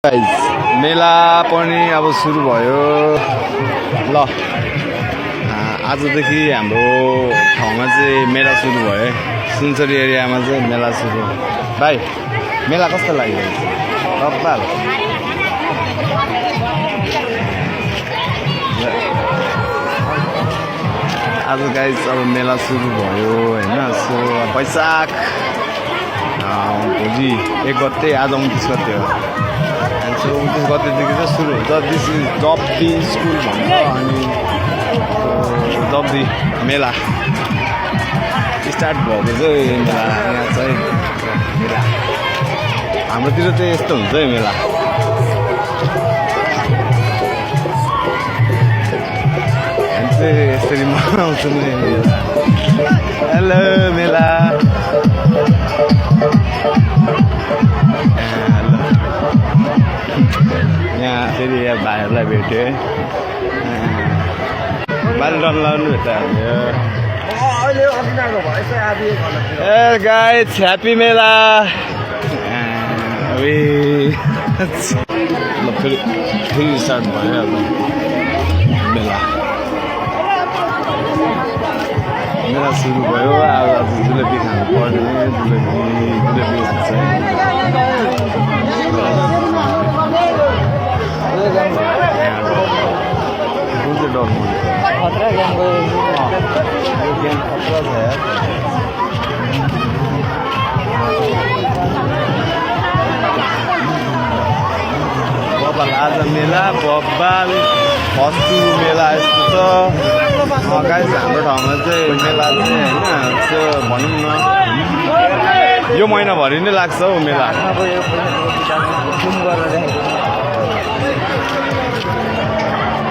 मेला पनि अब सुरु भयो ल आजदेखि हाम्रो ठाउँमा चाहिँ मेला सुरु भयो सुनसरी एरियामा चाहिँ मेला सुरु भाइ मेला कस्तो लाग्यो कपाल आज गाइस अब मेला सुरु भयो हैन सो वैशाख भोलि 1 गते आज 29 गते हो सो 29 गतेदेखि चाहिँ सुरु हुन्छ दिस इज जब्दी स्कुल भन्छ अनि जब्दी मेला स्टार्ट भएको चाहिँ मेला यहाँ चाहिँ मेला हाम्रोतिर चाहिँ यस्तो हुन्छ है मेला हामी चाहिँ यसरी मनाउँछौँ नि हेलो मेला यहाँ फेरि यहाँ भाइहरूलाई भेट्यो बाल डल्लाउनु भेट्छ ए गाइस ह्याप्पी मेला फेरि स्टार्ट भयो अब मेला मेला सुरु भयो अब जुलेबी खानु पर्ने जुलेबी खान्छ कुन चाहिँ डर खतरा गेम खतरा छ यार बब्बाल आज मेला बब्बाल फर्स्ट मेला यस्तो छ गाइस हाम्रो ठाउँमा चाहिँ मेला चाहिँ होइन त्यो भनौँ न यो महिनाभरि नै लाग्छ हौ मेला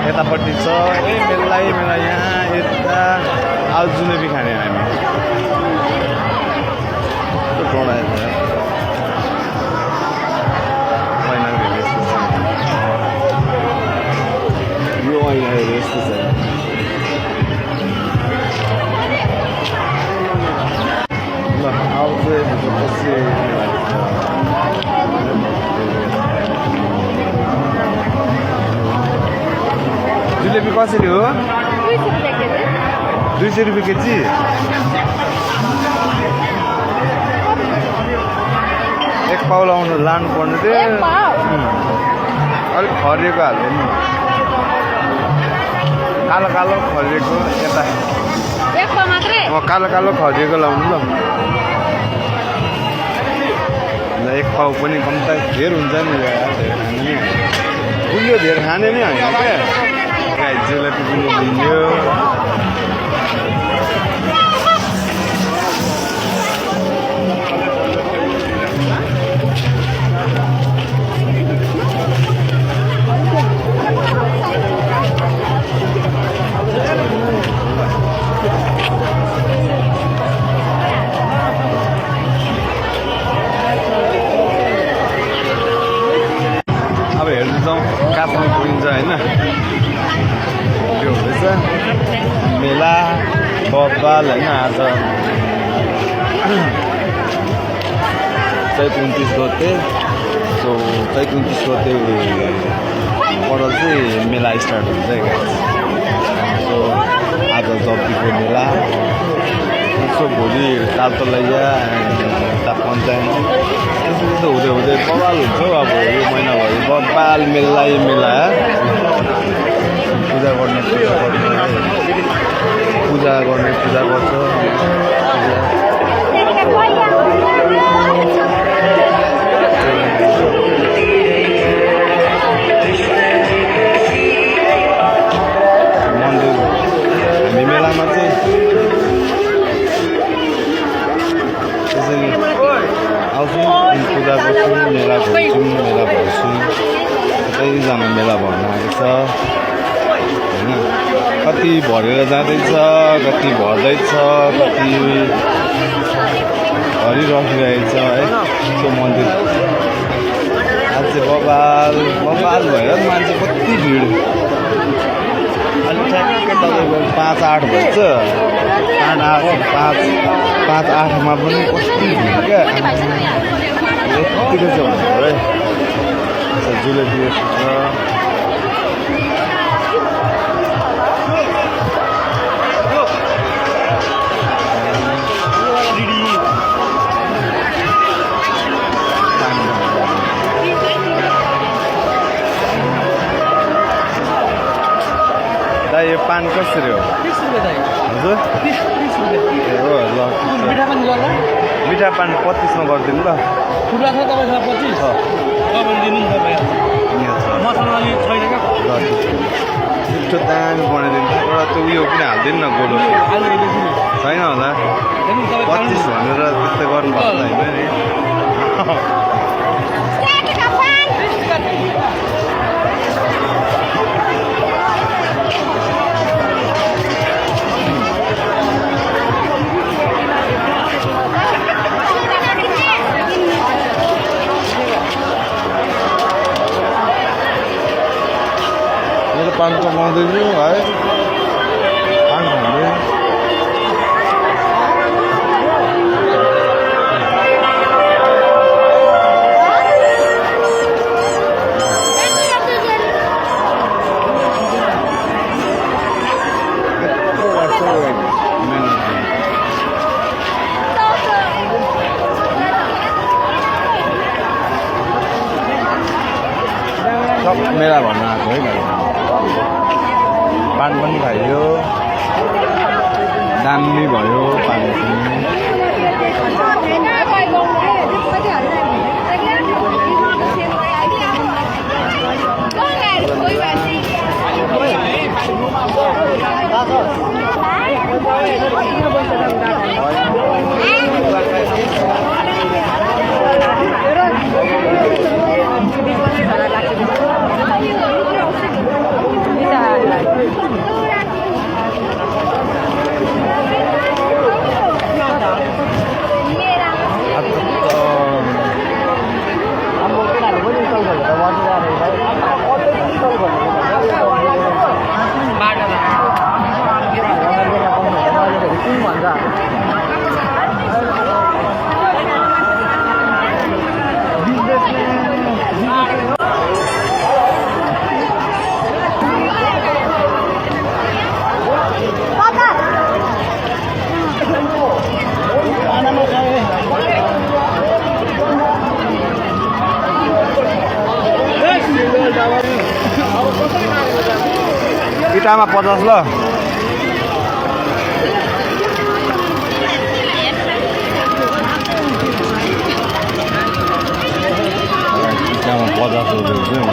यतापट्टि छ ए मेला यहाँ यता आज जुलेबी खाने हामी टोडा यो ऐनाहरू यस्तो छ ल अब चाहिँ जुलेबी कसरी हो 200 रुपियाँ केजी एक पाउ लानु पर्ने थियो अलिक खरिएको हाल्नु नि कालो कालो खरिएको यता कालो कालो खरिएको लाउनु ल एक पाउ पनि कम्ता धेर हुन्छ नि गुलियो धेर खाने नै होइन क्या जुलेबी गुलियो अब हेर्नु जाउँ काठमा पुगिन्छ होइन त्यो हुँदैछ मेला बब्बाल होइन आज चैत 29 गते सो चैत 29 गतेबाट चाहिँ मेला स्टार्ट हुन्छ है सो आज जब्दीको मेला सो भोलि तालतलैया पञ्चायत त्यस्तो हुँदै हुँदै बब्बाल हुन्छ हौ अब यो महिनाभरि बब्बाल मेला पूजा गर्ने पूजा गर्छ मन्दिर हामी मेलामा चाहिँ त्यसरी आउँछौँ पूजा गर्छौँ मेला घुम्छौँ मेला भर्छौँ कतैजना मेला भर्न आएको छ होइन कति भरेर जाँदैछ कति भर्दैछ कति भरिराखिरहेको छ है त्यो मन्दिर आज चाहिँ बब्बाल भयो मान्छे कति भिड अहिले ठ्याक्कै तपाईँको 5-8 भन्छ 5-8मा पनि कति भिड क्या यतिको चाहिँ भन्नु है जुलेबी छ यो पान कसरी हो? 30 रुपैयाँ दाइ। हजुर 30 रुपैयाँ। हो ल मिठा पान गर्ला? मिठा पान 25 मा गरिदिनु ल। खुला छ तपाईँसँग 25? तपाईँले दिनु नि तपाईँ। मसला अलि छैन क्या? मिठो दामी बनाइदिन्छ तर त्यो उयो किन हाल्दैन न गोलो छैन होला 25 भनेर त्यस्तै गर्नु पर्छ होइन नि पान कमाउँदैछु है पान खाँदै सब मेला भन्न आएको है पान पनि खाइयो दामी भयो पान पनि इटामा 50 ल इटामा 50 रुपैयाँ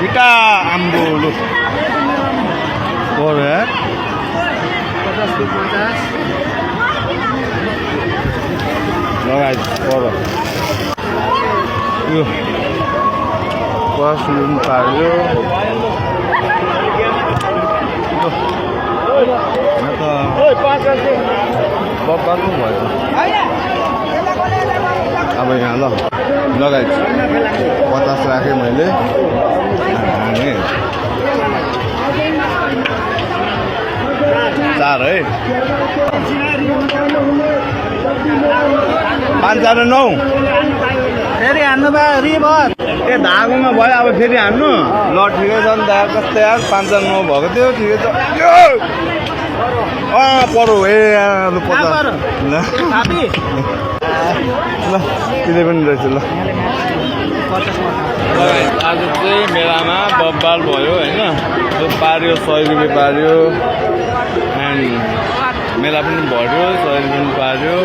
इटा आम्बो लु और है 50 को 50 लगाइ पर यो कसुन पार्यो बब्बाको भयो अब यहाँ ल लगाइ 50 राखेँ मैले चार है 5 जना 9 फेरि हान्नु भयो रिभर ए धागोमा भयो अब फेरि हान्नु ल ठिकै छ नि त कस्तै यार 5 जना 9 भएको थियो ठिकै छ परो ए लु 50 ल ल तिले पनि रहेछ ल आज चाहिँ मेलामा बब्बाल भयो होइन त्यो पार्यो 100 रुपियाँ पार्यो एन्ड मेला पनि भर्यो 100 रुपियाँ पनि पार्यो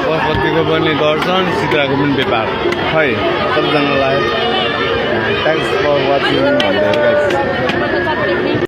पशुपतिको पनि दर्शन सिद्राको पनि व्यापार खै सबजनालाई थ्याङ्क्स फर वाचिङ भन्दै